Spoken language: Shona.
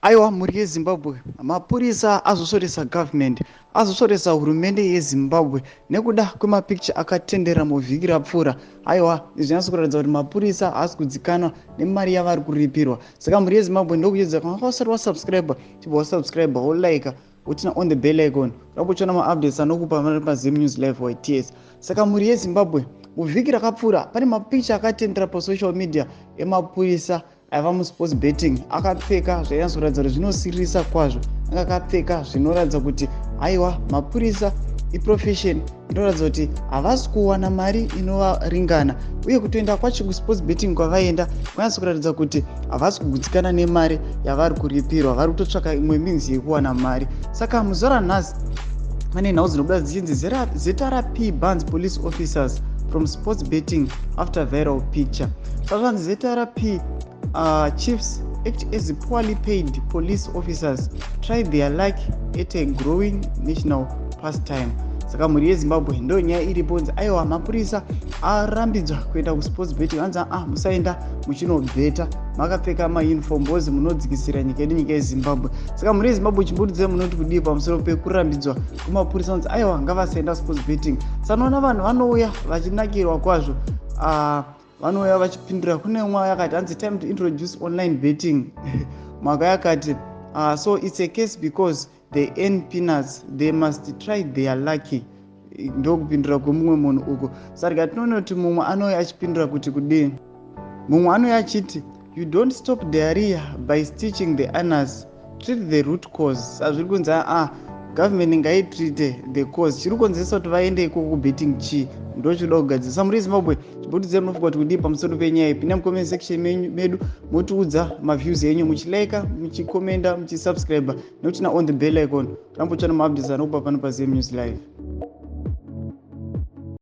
Aiwa, mhuri yeZimbabwe, mapurisa azosvoresa government, azosvoresa hurumende yeZimbabwe nekuda kwemapicture akatendera muvhiki rapfuura. Aiwa, izvi zvinatso kuratidza kuti mapurisa haasi kudzikanwa nemari yavari kuripirwa. Saka mhuri yeZimbabwe, ndokuedza kana usati wasubscribe, chibva wasubscribe, wolike, woturn on the bell icon, ramba uchiona maupdates anokupa paZim News Live YTS. Saka mhuri yeZimbabwe, muvhiki rakapfuura pane mapicture akatendera pasocial media emapurisa aiva musports betting akapfeka zvainyatsokuratidza kuti zvinosiririsa kwazvo. Anga akapfeka zvinoratidza kuti haiwa, mapurisa iprofession inoratidza kuti havasi kuwana mari inovaringana, uye kutoenda kwacho kusports betting kwavaenda kwanyatsokuratidza kuti havasi kugutsikana nemari yavari kuripirwa, vari kutotsvaka imwe means yekuwana mari. Saka muzuva ranhasi pane nhau dzinobuda dzichinzi ZRP bans police officers from sports betting after viral picture. Saka zvanzi ZRP chiefs act as poorly paid police officers try their luck at a growing national pastime. Saka mhuri yeZimbabwe, ndo nyaya iripo, nzi aiwa, mapurisa arambidzwa kuenda kusports betting. Hanzi ah, musaenda muchinobheta makapfeka mauniform bozi munodzikisira nyika yedu, nyika yeZimbabwe. Saka mhuri yeZimbabwe, chimbotiudzai munoti kudii pamusoro pekurambidzwa kwemapurisa? Kunzi aiwa, ngavasaenda sports betting. Sanoona vanhu vanouya vachinakirwa kwazvo, vanouya vachipindura. Kune umwe yakati hanzi, "Time to introduce online betting." Mwaka yakati, "So it's a case because they earn peanuts, they must try their lucky." Ndokupindura kwemumwe munhu uko. Saka tinoona kuti mumwe anouya achipindura kuti kudii. Mumwe anouya achiti, "You don't stop diarrhea by stitching the anus, treat the root cause." Sazviri kunzi aa, government ngaitreate the cause. Chiri kukonzeresa kuti vaende ikoko kubetting chii? Ndo chinoda kugadzirisa. Muri Zimbabwe, chimbotiudzai munofunga kuti kudii pamusoro penyaya iyi. Pinda mucomment section medu, motiudza maviews enyu, muchilika, muchikomenda, muchisubscribe nekuturn on the bell icon, ramba uchiona maupdates anokupa pano paZim News Live.